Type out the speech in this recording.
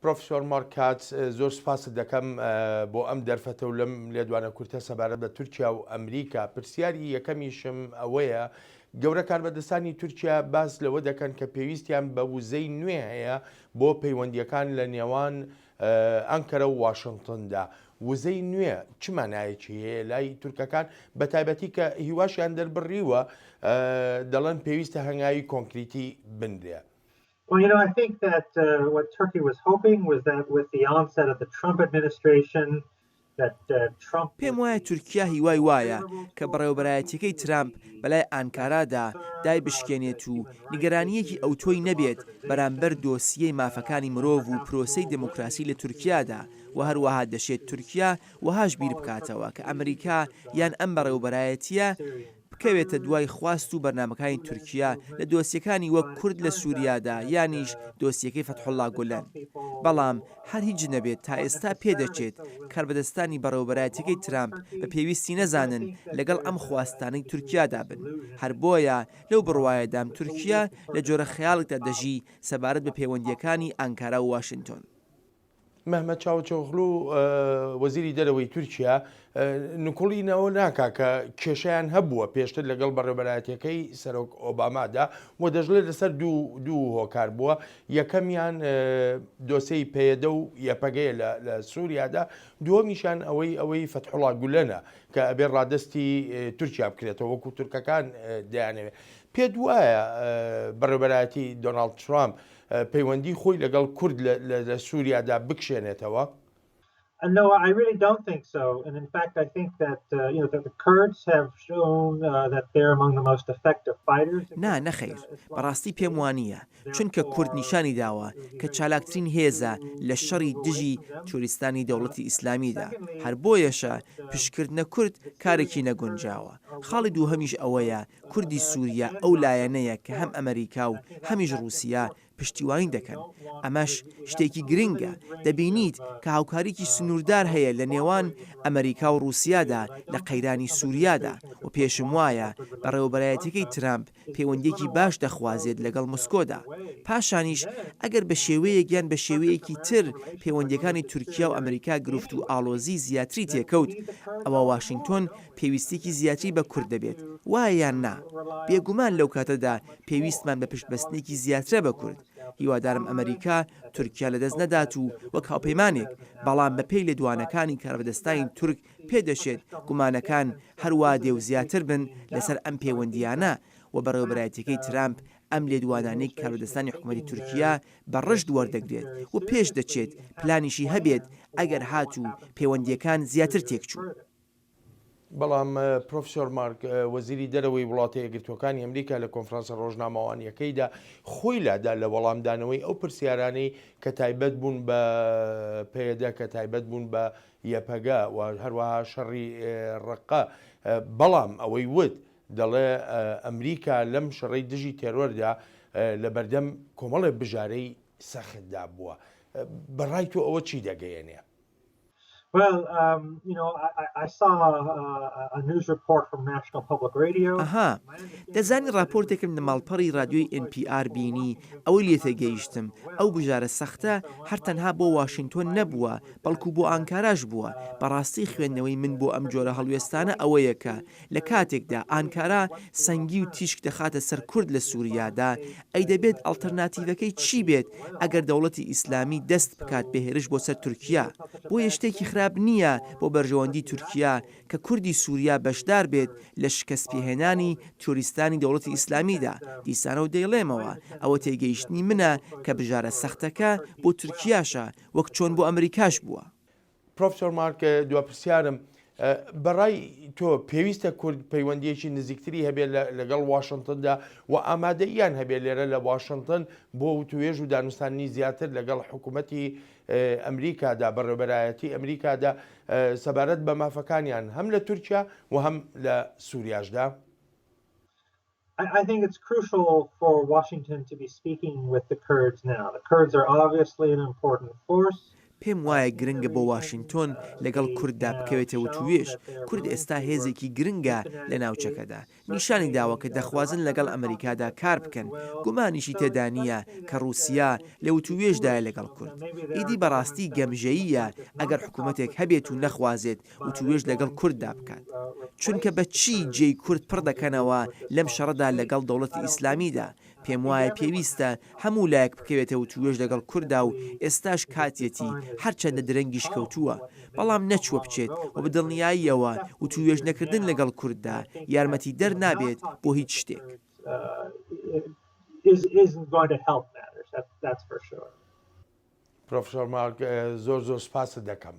پرۆفسۆر مارک کاتس، زۆر سوپاست دەکەم بۆ ئەم دەرفەتە و لەم لێدوانە کورتە سەبارەت بە تورکیا و ئەمریکا. پرسیاری یەکەمیشم ئەوەیە، گەورە کاربەدەستانی تورکیا باس لەوە دەکەن کە پێویستیان بە وزەی نوێ هەیە بۆ پەیوەندییەکان لە نێوان ئەنکەرە و واشنتندا. وزەی نوێ چ مانایەکی هەیە لای تورکەکان، بەتایبەتی کە هیواشیان دەربڕیوە دەڵێن پێویستە هەنگاوی کۆنکریتی بنرێ؟ Well, you know, I think that uh, what Turkey was hoping was that with the onset of the Trump administration, that uh, Trump پێم وایە تورکیا هیوای وایە کە بەڕێوەبەرایەتیەکەی ترامپ بەلای ئانکارادا دایبشکێنێت و نیگەرانییەکی ئەوتۆی نەبێت بەرامبەر دۆسیەی مافەکانی مرۆڤ و پرۆسەی دێموکراسی لە تورکیادا و هەروەها دەشێت تورکیا وەهاش بیر بکاتەوە کە ئەمریکا یان ئەم بەڕێوەبەرایەتیە بکەوێتە دوای خواست و بەرنامەکانی تورکیا لە دۆسیەکانی وەک کورد لە سوریادا یانیش دۆسیەکەی فەتحوڵا گولەن. بەڵام هەر هیچ نەبێت تا ئێستا پێدەچێت کاربەدەستانی بەڕێوەبەرایەتیەکەی ترامپ بە پێویستی نەزانن لەگەڵ ئەم خواستانەی تورکیادا بن. هەر بۆیە لەو بڕوایەدام تورکیا لە جۆرە خەیاڵێکدا دەژی سەبارەت بە پەیوەندییەکانی ئانکارا و واشنتۆن. مەهمەت چاوچۆغلو وەزیری دەرەوەی تورکیا نکوڵی لەوە ناکا کە کێشەیان هەبووە پێشتر لەگەڵ بەڕێوەبەرایەتیەکەی سەرۆک ئۆبامادا و دەشڵێت لەسەر دوو دوو هۆکار بووە یەکەمیان دۆسێی پەیەدە و یەپەگەیە لە سووریادا دووەمیشان ئەوەی ئەوەی فەتحوڵا گولەنە کە ئەبێ ڕادەستی تورکیا بکرێتەوە وەکو تورکەکان دەیانەوێت پێت وایە بەڕێوەبەرایەتی دۆناڵد ترامپ پەیوەندی خۆی لەگەڵ کورد لە سووریادا بکشێنێتەوە؟ No, I really don't think so. And in fact, I think that, uh, you know, that the Kurds have shown uh, that they're among the most effective fighters. نا، نەخەیر، بەڕاستی پێم وانییە، چونکە کورد نیشانی داوە کە چالاکترین هێزە لە شەڕی دژی تیۆریستانی دەوڵەتی ئیسلامیدا، هەر بۆیەشە پشتکردنە کورد کارێکی نەگونجاوە. خاڵی دووهەمیش ئەوەیە کوردی سوریە ئەو لایەنەیە کە هەم ئەمەریکا و هەمیش ڕووسیە پشتیوانی دەکەن، ئەمەش شتێکی گرنگە، دەبینیت کە هاوکاریی سنووردار هەیە لە نێوان ئەمەریکا و ڕووسیادا لە قەیرانی سوریادا و پێشم وایە بەڕێوەبەرایەتیەکەی ترامپ پەیوەندییەکی باش دەخوازێت لەگەڵ مسکۆدا. پاشانیش ئەگەر بە شێوەیەک یان بە شێوەیەکی تر پەیوەندییەکانی تورکیا و ئەمەریکا گرفت و ئاڵۆزیی زیاتری تێکەوت، ئەوا واشینگتۆن پێویستیەکی زیاتری بە کورد دەبێت، وایە یان نا؟ بێگومان لەو کاتەدا پێویستمان بە پشتبەستنێکی زیاترە بە کورد. هیوادارم ئەمەریکا تورکیا لەدەست نەدات و وەک هاوپەیمانێک، بەڵام بەپێی لێدوانەکانی کاربەدەستانی تورک پێدەچێت گومانەکان هەروا دێ و زیاتر بن لەسەر ئەم پەیوەندییانە و بەڕێوەبەرایەتیەکەی ترامپ ئەم لێدوانانەی کاربەدەستانی حکومەتی تورکیا بە ڕژد وەردەگرێت و پێشدەچێت پلانیشی هەبێت ئەگەر هاتوو پەیوەندییەکان زیاتر تێکچوو. بەڵام پرۆفسۆر مارک وەزیری دەرەوەی وڵاتە یەکگرتووەکانی ئەمریکا لە کۆنفرانسە ڕۆژنامەوانییەکەیدا خۆی لادا لە وەڵامدانەوەی ئەو پرسیارانەی کە تایبەت بوون بە پەیەدە کە تایبەت بوون بە یەپەگە و هەروەها شەڕی ڕەققە بەڵام ئەوەی وت دەڵێ ئەمریکا لەم شەڕەی دژی تێرۆردا لە بەردەم کۆمەڵێ بژارەی سەختدا بووە بەڕای تۆ ئەوە چی دەگەیەنێ؟ ئەها، دەزانی ڕاپۆرتێکم لە ماڵپەڕی ڕادیۆی ئێن پی ئار بینی، ئەوەی لێ تێگەیشتم، ئەو بژارە سەختە هەر تەنها بۆ واشینتۆن نەبووە، بەڵکو بۆ ئانکاراش بووە، بەڕاستی خوێندنەوەی من بۆ ئەم جۆرە هەڵوێستانە ئەوەیە کە لە کاتێکدا ئانکارا سەنگی و تیشک دەخاتە سەر کورد لە سوریادا، ئەی دەبێت ئەڵتەرناتیڤەکەی چی بێت ئەگەر دەوڵەتی ئیسلامی دەست بکات بە هێرش بۆ سەر تورکیا؟ بۆیە شتێکی خراپ نییە بۆ بەرژەوەندی تورکیا کە کوردی سوریا بەشدار بێت لە شکەستپێهێنانی تیۆریستانی دەوڵەتی ئیسلامیدا، دیسانەوە دەیڵێمەوە ئەوە تێگەیشتنی منە کە بژارە سەختەکە بۆ تورکیاشە وەک چۆن بۆ ئەمریکاش بووە. پرۆفسۆر مارک دوا پرسیارم بەڕای تۆ پێویستە کورد پەیوەندیەکی نزیکتری هەبێت لەگەڵ واشنتندا و ئامادەیان هەبێت لێرە لە واشنتن بۆ وتوێژ و دانوستانی زیاتر لەگەڵ حکوومەتی ئەمریکادا بەڕێوبەرایەتی ئەمریکادا سەبارەت بە مافەکانیان هەم لە تورکیا و هەم لە سووریاشدا؟ I think it's crucial for Washington to be speaking with the Kurds now. The Kurds are obviously an important force. پێم وایە گرنگە بۆ واشینتۆن لەگەڵ کورددا بکەوێتە وتووێژ، کورد ئێستا هێزێکی گرنگە لە ناوچەکەدا، نیشانی داوە کە دەخوازن لەگەڵ ئەمریکادا کار بکەن، گومانیشی تێدا نییە کە ڕووسیا لە وتووێژدایە لەگەڵ کورد. ئیدی بەڕاستی گەمژەییە ئەگەر حکوومەتێک هەبێت و نەخوازێت وتووێژ لەگەڵ کورددا بکات. چونکە بە چی جێی کورد پڕ دەکەنەوە لەم شەڕەدا لەگەڵ دەوڵەتی ئیسلامیدا؟ پێموایە پێویستە هەموو لایەک بکەوێتە وتووێژ لەگەڵ کورددا و ئێستاش کاتیەتی، هەرچەندە درەنگیش کەوتووە، بەڵام نەچووە بچێت و بە دڵنیاییەوە وتووێژ نەکردن لەگەڵ کورددا یارمەتیدەر نابێت بۆ هیچ شتێک. پرۆفسۆر مارک زۆر زۆر سپاست دەکەم.